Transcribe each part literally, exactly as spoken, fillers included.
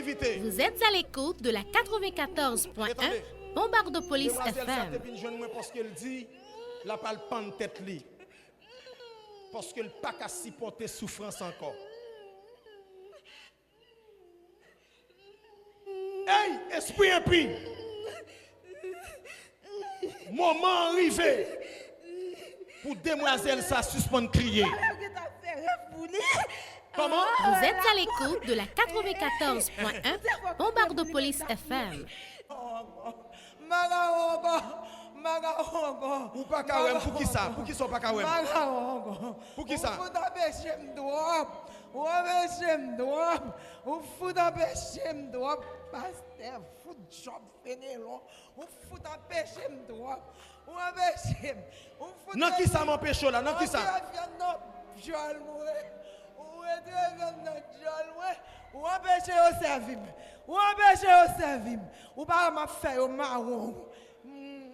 Vous êtes à l'écoute de la quatre-vingt-quatorze point un Bombardopolis F M. Demoiselle sa te vin jwenn mwen paske l di l ap al pann tèt li. Paske l pa ka sipòte soufrans ankò. Ey, espri enpi! Moman an rive pou demwazèl sa sispann kriye. Kòman? Vous êtes à l'écoute de la quatre-vingt-quatorze point un Bombardopolis F M. Ou pa ka wè m, poukisa? Poukisa w pa ka wè m? Poukisa? Ou fout anpeche m twòp. Ou anpeche m twòp. Ou fout anpeche m twòp, pastè. Fout djòb Fenelon. Ou fout anpeche m twòp. Ou anpeche m. Ou fout Nan kisa m anpeche w la? Nan kisa? Ou retire vyann nan dyòl mwen. Ou retire vyann nan dyòl mwen. Ou anpeche yo sèvi m. Ou anpeche yo sèvi m. Ou pa wè m ap fè yo mawon.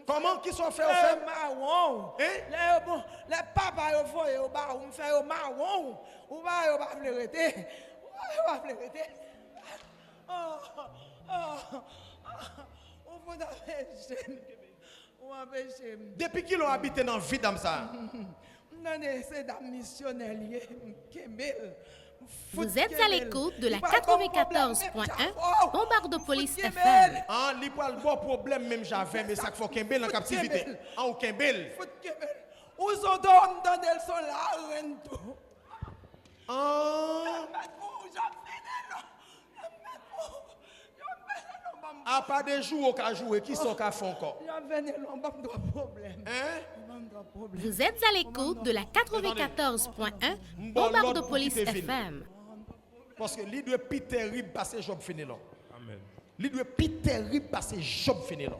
Kòman? Kisa w fè yo fè m? Mawon. Hein? Lè yo bon, lè papa yo voye yo ba ou, m fè yo mawon. Ou pa wè yo pa vle rete. Ou pa wè yo pa vle rete. Oh, oh, oh. Ou fout anpeche m. Ou anpeche m. Depi kilè w abite nan vi dam sa a? M tande se dam misyonè li ye, m kenbe l. M fout Vous êtes à kenbe l. L'écoute de la quatre-vingt-quatorze point un Bombardopolis F M. An, li pral ba w pwoblèm menm jan avè m, e sa k fè w kenbe l nan kaptivite. An, ou kenbe l. Fout kenbe l. Ou zonto, m tande l son larenn tou. An. Apa de joure w ka joure, kisa w ka fè ankò? Hein? Vous êtes à l'écoute de la quatre-vingt-quatorze point un Bombardopolis F M. Paske li dwe pi terib pase Jòb Fenelon. Amèn. Li dwe pi terib pase Jòb Fenelon.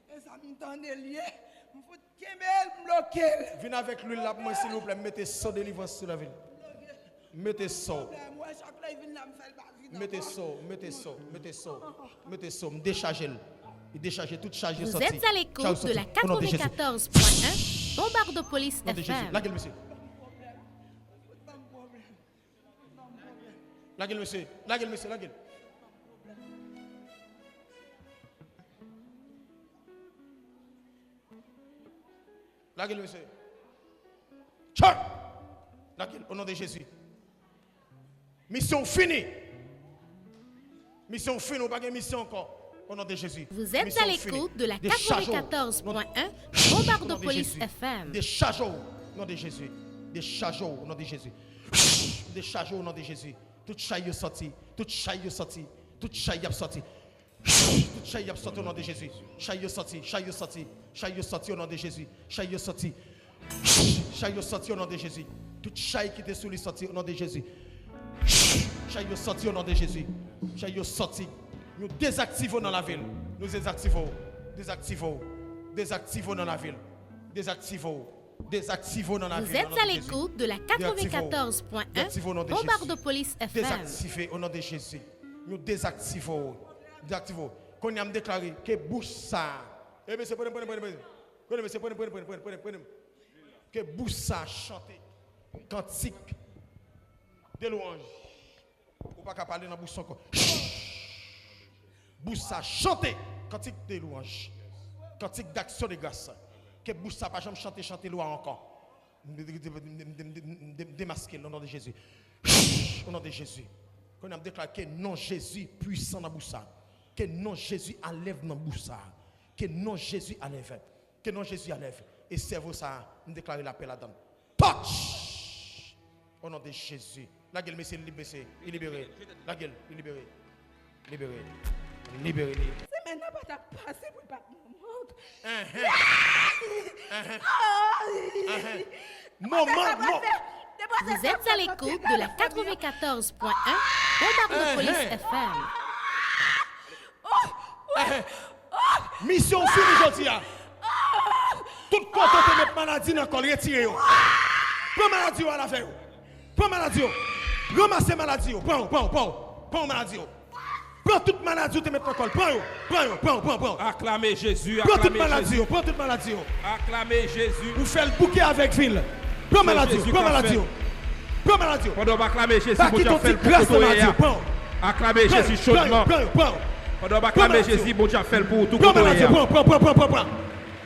E sa m tande l ye, m fout kenbe l, m bloke l. Vin avèk lwil la pou mwen, silvouplè. M mete san delivrans sou lavi l. M mete san. Pwoblèm, wè, chak lè l vin la, m fè l pa vin ankò. M mete san, m mete san, m mete san, m mete san, m dechaje l. Li dechaje, tout chaj yo soti. Vous êtes à l'écoute de la quatre-vingt-quatorze point un Bombardopolis F M. Non de Jezi. Lage l, mesye. Lage l, mesye. Lage l, mesye. Lage l. Lage l, mesye. Chòt! Lage l, o non de Jezi. Misyon w fini. Misyon w fini, ou pa gen misyon ankò. O non de Jezi. Vous êtes à l'écoute de la quatre-vingt-quatorze point un Bombardopolis F M. Dechaje w, o non de Jezi. Dechaje w, o non de Jezi. Dechaje w, o non de Jezi. Tout chay yo soti. Tout chay yo soti. Tout chay y ap soti. Tout chay y ap soti o non de Jezi. Chay yo soti, chay yo soti, chay yo soti o non de Jezi. Chay yo soti. Chay yo soti o non de Jezi. Tout chay ki te sou li soti o non de Jezi. Chay yo soti o non de Jezi. Chay yo soti. Nou dezaktive w nan lavi l. Nou dezaktive w. Dezaktive w. Dezaktive w nan lavi l. Dezaktive w. Dezaktive w nan lavi l, o non de Jezi. Vous êtes à l'écoute de la quatre-vingt-quatorze point un Bombardopolis F M. Dezaktive o non de Jezi. Nou dezaktive w. Dezaktive w. Kounye a m deklare ke bouch sa a. E mesye, pran, pran, pran, pran. Kounye a mesye, pran, pran, pran. Ke bouch sa a chante kantik de lwanj. Ou pa ka pale nan bouch sa ankò. Bouch sa chante kantik de lwanj. Kantik d'aksyon de gras. Ke bouch sa pa janm chante, chante lwa ankò. M de-, de-, de-, demaske l o non de Jezi. O non de Jezi. Kounye a m deklare ke non Jezi pwisan nan bouch sa. Ke non Jezi alèv nan bouch sa. Ke non Jezi alèv. Ke non Jezi alèv. E sèvo sa a, m deklare lapè ladan l. Touch! O non de Jezi. Lage l, mesye, li lib, mesye. Li libere. Lage l, li libere. Libere. Libere li. Semèn nan pa t ap pase pou l pa t manman. Enhen. Enhen. Enhen. Moman, mo- Vous êtes à l'écoute de la quatre-vingt-quatorze point un Bombardopolis F M. Enhen. Misyon w fini jodi a. Tout kote w te met maladi nan kò l, retire yo. Pran maladi yo, al avè yo. Pran maladi yo. Ranmase maladi yo. Pran yo, pran yo, pran yo. Pran yo maladi yo. Pran tout maladi w te met nan kò l. Pran yo, pran yo, pran yo, pran yo, pran yo. Aklame Jezi, aklame Jezi. Pran tout maladi yo, pran tout maladi yo. Aklame Jezi. Ou fè l bouke avèk vi l. Pran maladi yo, pran maladi yo. Pran maladi yo. Pandan w ap aklame Jezi, Bondye ap fè l pou kote w ye a. Pa kite yon ti gras nan maladi yo. Pran yo. Aklame Jezi chodman. Pandan w ap aklame Jezi, Bondye ap fè l pou ou tou kote w ye a. Pran, pran, pran, pran, pran, pran.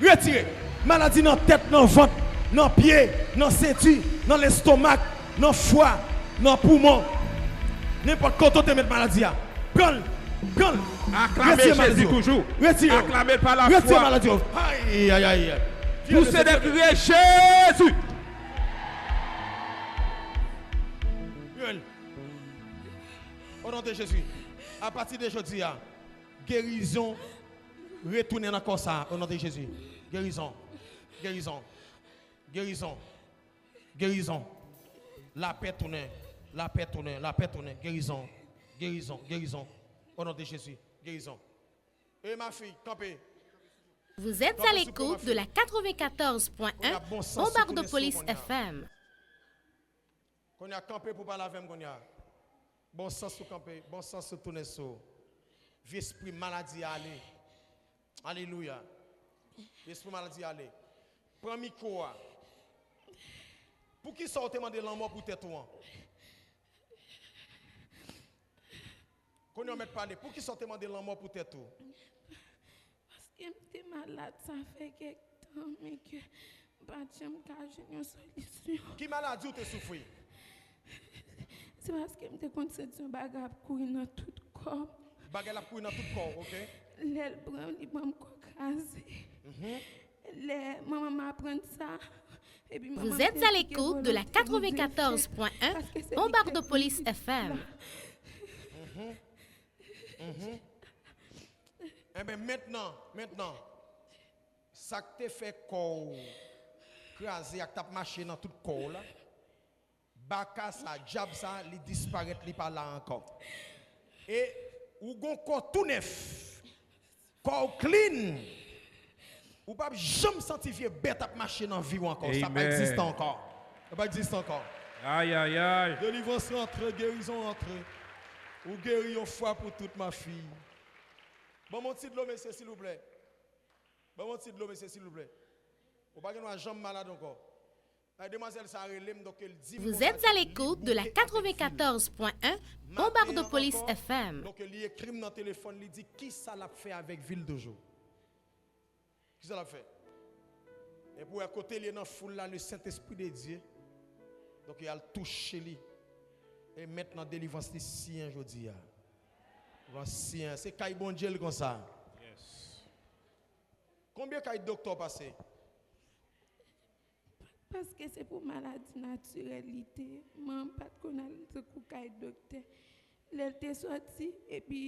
Retire. Maladi nan tèt, nan vant, nan pye, nan senti, nan lestomak, nan fwa, nan poumon. Nenpòt kote w te met maladi a. Pran l. Pran l. Aklame Jezi toujou. Retire. Aklame l pa lafwa. Retire maladi yo. Ay, ay, ay. Pouse de kriye Jezi. O non de Jezi, apati de jodi a, gerizon retounen nan kò sa a, o non de Jezi. Gerizon, gerizon, gerizon, gerizon. Lapè tounen, lapè tounen, lapè tounen. Gerizon, gerizon, gerizon. O non de Jezi, gerizon. E ma fille, kanpe. Vous êtes à l'écoute de la quatre-vingt-quatorze point un Bombardopolis F M. Kounye a, kanpe pou pale avè m kounye a. Bon sans ou kanpe, bon sans ou tounen sou ou. Vye espri maladi ale. Alelouya. Vye espri maladi ale. Pran mikwo a. Poukisa w te mande lanmò pou tèt ou an? Kounye a w mèt pale. Poukisa w te mande lanmò pou tèt ou? Paske m te malad, sa fè kèk tan, men ke m pa t janm ka jwenn yon solisyon. Ki maladi w te soufri? Se paske m te konn santi yon bagay ap kouri nan tout kò m. Bagay la ap kouri nan tout kò w, oke? Lè l pran, li ban m kò kraze. Mhm. Lè manman m aprann sa, epi manman m te di ke Bondye te la. Vous êtes à l'écoute de la quatre-vingt-quatorze point un Bombardopolis F M. Mhm. Mhm. Enben, mentnan, mentnan, sa k te fè kò w kraze ak t ap mache nan tout kò w la, baka sa, dyab sa, li disparèt, li pa la ankò. E ou gon kò tou nèf. Kò w clean. Ou p ap janm santi vye bèt ap mache nan vi w ankò. Sa pa egziste ankò. Sa pa egziste ankò. Ay, ay, ay. Delivrans rantre, gerizon rantre. Ou geri yon fwa pou tout, ma fille. Ban m yon ti dlo, mesye, silvouplè. Ban m yon ti dlo, mesye, silvouplè. Ou pa gen dwa janm malad ankò. Ay, demwazèl sa rele m, donk, l di m konsa ke li moute avèk fil. Vous êtes à l'écoute de la quatre-vingt-quatorze point un Bombardopolis F M. Donk, li ekri m nan telefòn, li di kisa l ap fè avèk vi l toujou. Kisa l ap fè? Epi w wè kote l ye nan foul la, le Saint-Esprit de Dieu. Donk, y al touche li. E mentnan, delivrans li siyen jodi a. Delivrans siyen. Se kay Bondye l konsa. Yes. Konbyen kay doktè w pase? Paske se pou maladi natirèl li te ye. Manman m pa t konn al tankou kay doktè. Lè l te sòti, epi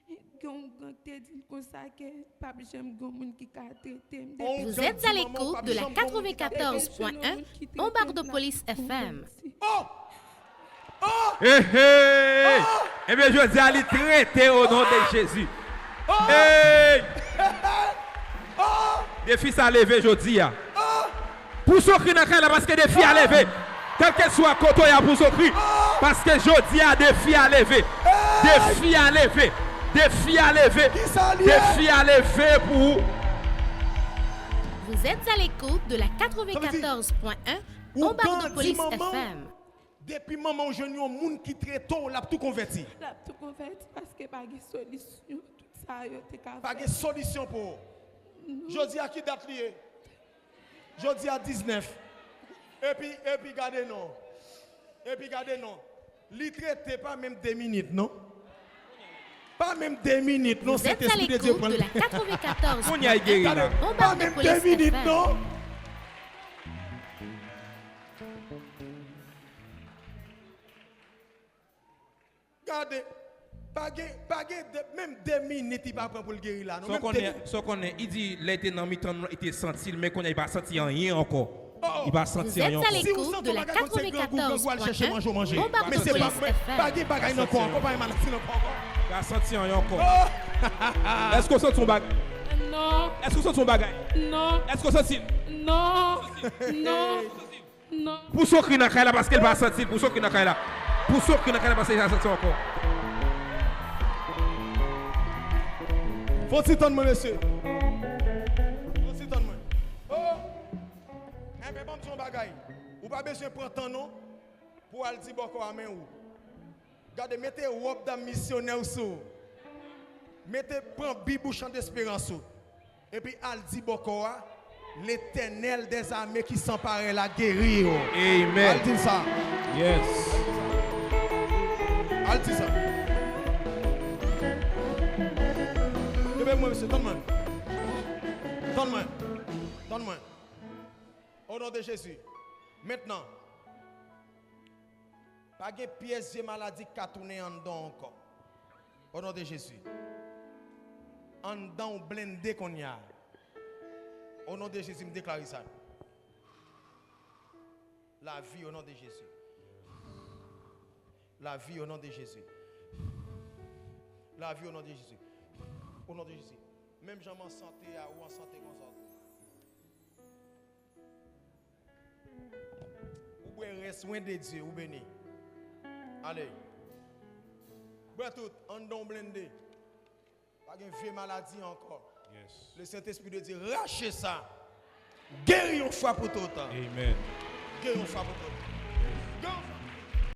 gen yon gang te di l konsa ke p ap janm gen moun ki ka trete m. Depi Vous êtes à l'écoute de la quatre-vingt-quatorze point un Bombardopolis F M. Oh! Oh! Hey, hey! Oh! Ebyen, jodi a, li trete o non de Jezi. Oh! Hey! Oh! Defi sa leve jodi a. Oh! Pouse yon kri nan kay la paske defi a leve. Kèlkeswa kote w ye a, pouse yon kri. Paske jodi a, defi a leve. Defi a leve. Defi a leve. Defi a leve pou ou. Vous êtes à l'écoute de la quatre-vingt-quatorze point un Bombardopolis F M. Depi manman w jwenn yon moun ki trete w, l ap tou konvèti. L ap tou konvèti paske pa gen solisyon. Tout sa yo te ka fè. Pa gen solisyon pou ou. Non. Jodi a ki dat li ye? Jodi a diznèf. Epi, epi gade non. Epi gade non. Li trete pa menm de minit non. Pa menm de minit non, Sentespri de Dye pran l. Vous êtes à l'écoute de la quatre-vingt-quatorze point un Bombardopolis F M. Kounye a, l geri la. Pa menm de minit non. Gade, pa gen, pa gen de, menm de minit li pa pran pou l geri la non. Menm de minit. Sa w konnen, sa w konnen, li di lè li te nan mitan nou, li te santi l, men kounye a, li pa santi anyen ankò. Oh, oh. Li pa santi anyen ankò. Vous êtes à l'écoute de la quatre-vingt-quatorze point un Bombardopolis F M. Men se pa, pa gen bagay nan kò ankò, pa gen maladi nan kò ankò. Li pa santi anyen ankò. Oh! Èske w santi yon bagay? Non. Èske w santi yon bagay? Non. Èske w santi l? Non. Non. Non. Pouse yon kri nan kay la paske l pa santi l. Pouse yon kri nan kay la. Pouse yon kri nan kay la paske l pa santi l ankò. Fò ti tann mwen, mesye. Fò ti tann mwen. Oh! Enben, ban m di yon bagay. Ou pa bezwen pran tan, non, pou w al di bòkò a men ou. Gade, mete wòb dam misyonè w sou. Mete, pran Bib ou, Chan Desperans ou. Epi al di bòkò a, Letènèl dèzame ki san parèy la geri w. Amen. Al di l sa. Yes. Al di sa. Kenbe mwen, mesye, tann mwen. Tann mwen. Tann mwen. O non de Jezi. Mentnan, pa gen pyès vye maladi k ka tounen anndan w ankò. O non de Jezi. Anndan w blende kounye a. O non de Jezi, m deklare sa. Lavi, o non de Jezi. Lavi, o non de Jezi. Lavi, o non de Jezi. O non de Jezi. Menm jan m an sante a, ou an sante konsa tou. Ou bwè rès mwen de Dye, ou beni. Ale. Bwè tout, anndan w blende. Pa gen vye maladi ankò. Yes. Le Sentespri de Dye rache sa. Geri yon fwa pou tout. Amen. Geri yon fwa pou tout. Geri yon fwa.